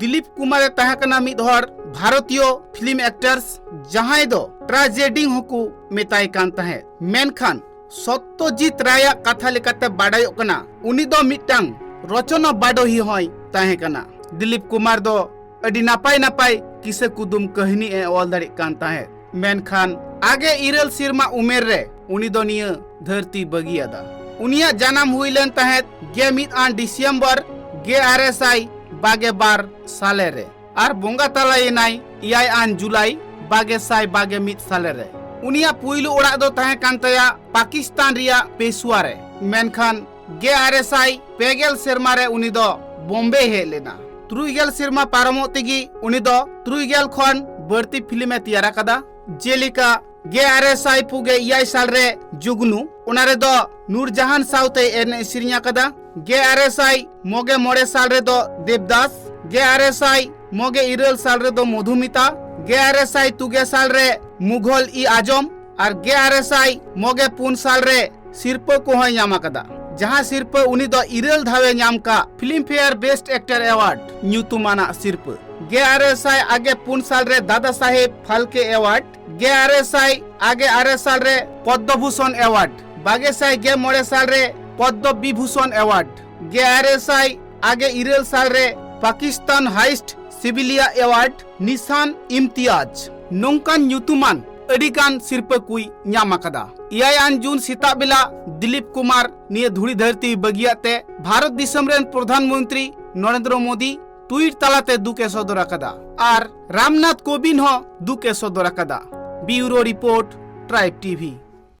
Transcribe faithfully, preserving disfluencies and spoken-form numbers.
ᱫᱤᱞᱤᱯ ᱠᱩᱢᱟᱨ ᱮ ᱛᱟᱦᱮᱸ ᱠᱟᱱᱟ ᱢᱤᱫ ᱦᱚᱲ ᱵᱷᱟᱨᱚᱛᱤᱭᱚ ᱯᱷᱤᱞᱢ ᱮᱠᱴᱟᱨᱥ, ᱡᱟᱦᱟᱸᱭ ᱫᱚ ᱴᱨᱟᱡᱮᱰᱤ ᱦᱚᱸᱠᱚ ᱢᱮᱛᱟᱭ ᱠᱟᱱ ᱛᱟᱦᱮᱸᱫ᱾ ᱢᱮᱱᱠᱷᱟᱱ ᱥᱚᱛᱛᱚᱡᱤᱛ ᱨᱟᱭᱟᱜ ᱠᱟᱛᱷᱟ ᱞᱮᱠᱟᱛᱮ ᱵᱟᱰᱟᱭᱚᱜ ᱠᱟᱱᱟ, ᱩᱱᱤ ᱫᱚ ᱢᱤᱫᱴᱟᱝ ᱨᱚᱪᱚᱱᱟ ᱵᱟᱰᱚᱦᱤ ᱦᱚᱸᱭ ᱛᱟᱦᱮᱸ ᱠᱟᱱᱟ᱾ ᱫᱤᱞᱤᱯ ᱠᱩᱢᱟᱨ ᱫᱚ ᱟᱹᱰᱤ ᱱᱟᱯᱟᱭ ᱱᱟᱯᱟᱭ ᱠᱤᱥᱟᱹ ᱠᱩᱫᱩᱢ ᱠᱟᱹᱦᱱᱤ ᱮ ᱚᱞ ᱫᱟᱲᱮᱭᱟᱜ ᱠᱟᱱ ᱛᱟᱦᱮᱸᱫ᱾ ᱢᱮᱱᱠᱷᱟᱱ ᱟᱜᱮ ᱤᱨᱟᱹᱞ ᱥᱮᱨᱢᱟ ᱩᱢᱮᱨ ᱨᱮ ᱩᱱᱤ ᱫᱚ ᱱᱤᱭᱟᱹ ᱫᱷᱟᱹᱨᱛᱤ ᱵᱟᱹᱜᱤᱭᱟᱫᱟ᱾ ᱩᱱᱤᱭᱟᱜ ᱡᱟᱱᱟᱢ ᱦᱩᱭ ᱞᱮᱱ ᱛᱟᱦᱮᱸᱫ ᱜᱮᱞ ᱢᱤᱫ ᱟᱱ ᱰᱤᱥᱮᱢᱵᱚᱨ ᱜᱮᱞ ᱟᱨᱮ ᱥᱟᱭ ᱵᱟᱜᱮ ᱵᱟᱨ ᱥᱟᱞᱮ ᱨᱮ ᱟᱨ ᱵᱚᱸᱜᱟ ᱛᱟᱞᱟᱭᱮᱱᱟᱭ ᱮᱭᱟᱭ ᱟᱱ ᱡᱩᱞᱟᱭ ᱵᱟᱜᱮ ᱥᱟᱭ ᱵᱟᱜᱮ ᱢᱤᱫ ᱥᱟᱞᱮ ᱨᱮ᱾ ᱩᱱᱤᱭᱟᱜ ᱯᱩᱭᱞᱩ ᱚᱲᱟᱜ ᱫᱚ ᱛᱟᱦᱮᱸ ᱠᱟᱱ ᱛᱟᱭᱟ ᱯᱟᱠᱤᱥᱛᱟᱱ ᱨᱮᱭᱟᱜ ᱯᱮᱥᱩᱣᱟ ᱨᱮ᱾ ᱢᱮᱱᱠᱷᱟᱱ ᱜᱮᱞ ᱟᱨᱮ ᱥᱟᱭ ᱯᱮ ᱜᱮᱞ ᱥᱮᱨᱢᱟ ᱨᱮ ᱩᱱᱤ ᱫᱚ ᱵᱚᱢᱵᱮᱭ ᱦᱮᱡ ᱞᱮᱱᱟ᱾ ᱛᱩᱨᱩᱭ ᱜᱮᱞ ᱥᱮᱨᱢᱟ ᱯᱟᱨᱚᱢᱚᱜ ᱛᱮᱜᱮ ᱩᱱᱤ ᱫᱚ ᱛᱩᱨᱩᱭ ᱜᱮᱞ ᱠᱷᱚᱱ ᱵᱟᱹᱲᱛᱤ ᱯᱷᱤᱞᱢ ᱮ ᱛᱮᱭᱟᱨ ᱟᱠᱟᱫᱟ, ᱡᱮᱞᱮᱠᱟ ᱜᱮᱞ ᱟᱨᱮ ᱥᱟᱭ ᱯᱩᱜᱮ ᱮᱭᱟᱭ ᱥᱟᱞ ᱨᱮ ᱡᱩᱜᱽᱱᱩ, ᱚᱱᱟ ᱨᱮᱫᱚ ᱱᱩᱨᱡᱟᱦᱟᱱ ᱥᱟᱶᱛᱮ ᱮᱱᱮᱡ ᱥᱮᱨᱮᱧ ᱟᱠᱟᱫᱟ᱾ ᱜᱮᱞ ᱟᱨᱮ ᱥᱟᱭ ᱢᱚᱜᱮ ᱢᱚᱬᱮ ᱥᱟᱞ ᱨᱮᱫᱚ ᱫᱮᱵᱫᱟᱥ, ᱜᱮᱞ ᱟᱨᱮ ᱥᱟᱭ ᱢᱚᱜᱮ ᱤᱨᱟᱹᱞ ᱥᱟᱞ ᱨᱮᱫᱚ ᱢᱚᱫᱷᱩᱢᱤᱛᱟ, ᱜᱮᱞ ᱟᱨᱮ ᱥᱟᱭ ᱛᱩᱜᱮ ᱥᱟᱞ ᱨᱮ ᱢᱩᱜᱷᱚᱞ ᱤ ᱟᱡᱚᱢ ᱟᱨ ᱜᱮᱞ ᱟᱨᱮ ᱥᱟᱭ ᱢᱚᱜᱮ ᱯᱩᱱ ᱥᱟᱞ ᱨᱮ ᱥᱤᱨᱯᱟᱹ ᱠᱚᱦᱚᱸᱭ ᱧᱟᱢ ᱟᱠᱟᱫᱟ, ᱡᱟᱦᱟᱸ ᱥᱤᱨᱯᱟᱹ ᱩᱱᱤ ᱫᱚ ᱤᱨᱟᱹᱞ ᱫᱷᱟᱣᱮ ᱧᱟᱢ ᱠᱟᱜ Filmfare best actor award ᱧᱩᱛᱩᱢᱟᱱᱟᱜ ᱥᱤᱨᱯᱟᱹ᱾ ᱜᱮᱞ ᱟᱨᱮ ᱥᱟᱭ ᱟᱜᱮ ᱯᱩᱱ ᱥᱟᱞ ᱨᱮ ᱫᱟᱫᱟ ᱥᱟᱦᱮᱵᱽ ᱯᱷᱟᱞᱠᱮ ᱮᱣᱟᱨᱰ, ᱜᱮᱞ ᱟᱨᱮ ᱥᱟᱭ ᱟᱜᱮ ᱟᱨᱮ ᱥᱟᱞ ᱨᱮ ᱯᱚᱫᱽᱫᱚ ᱵᱷᱩᱥᱚᱱ ᱮᱣᱟᱨᱰ, ᱵᱟᱜᱮ ᱥᱟᱭ ᱜᱮᱞ ᱢᱚᱬᱮ ᱥᱟᱞ ᱨᱮ ᱯᱚᱫᱽᱫᱚ ᱵᱤᱵᱷᱩᱥᱚᱱ ᱮᱣᱟᱨᱰ, ᱜᱮᱞ ᱟᱨᱮ ᱥᱟᱭ ᱟᱜᱮ ᱤᱨᱟᱹᱞ ᱥᱟᱞ ᱨᱮ ᱯᱟᱠᱤᱥᱛᱟᱱ ᱦᱟᱭᱮᱥᱴ ᱥᱤᱵᱤᱞᱤᱭᱟ ᱮᱣᱟᱨᱰ ᱱᱤᱥᱟᱱ ᱤᱢᱛᱤᱭᱟᱡᱽ, ᱱᱚᱝᱠᱟᱱ ᱧᱩᱛᱩᱢᱟᱱ ᱟᱹᱰᱤ ᱜᱟᱱ ᱥᱤᱨᱯᱟᱹ ᱠᱚᱭ ᱧᱟᱢ ᱟᱠᱟᱫᱟ᱾ ᱮᱭᱟᱭ ᱟᱱ ᱡᱩᱱ ᱥᱮᱛᱟᱜ ᱵᱮᱞᱟ ᱫᱤᱞᱤᱯ ᱠᱩᱢᱟᱨ ᱱᱤᱭᱟᱹ ᱫᱷᱩᱲᱤ ᱫᱷᱟᱹᱨᱛᱤ ᱵᱟᱹᱜᱤᱭᱟᱜ ᱛᱮ ᱵᱷᱟᱨᱚᱛ ᱫᱤᱥᱚᱢ ᱨᱮᱱ ᱯᱨᱚᱫᱷᱟᱱ ᱢᱚᱱᱛᱨᱤ ᱱᱚᱨᱮᱱᱫᱨᱚ ᱢᱳᱫᱤ ᱴᱩᱭᱤᱴ ᱛᱟᱞᱟᱛᱮ ᱫᱩᱠ ᱮ ᱥᱚᱫᱚᱨ ᱟᱠᱟᱫᱟ ᱟᱨ ᱨᱟᱢᱱᱟᱛᱷ ᱠᱳᱵᱤᱱᱫ ᱦᱚᱸ ᱫᱩᱠ ᱮ ᱥᱚᱫᱚᱨ ᱟᱠᱟᱫᱟ᱾ ᱵᱤᱭᱩᱨᱳ ᱨᱤᱯᱳᱨᱴ, ᱴᱨᱟᱭᱤᱵᱽ ᱴᱤᱵᱷᱤ᱾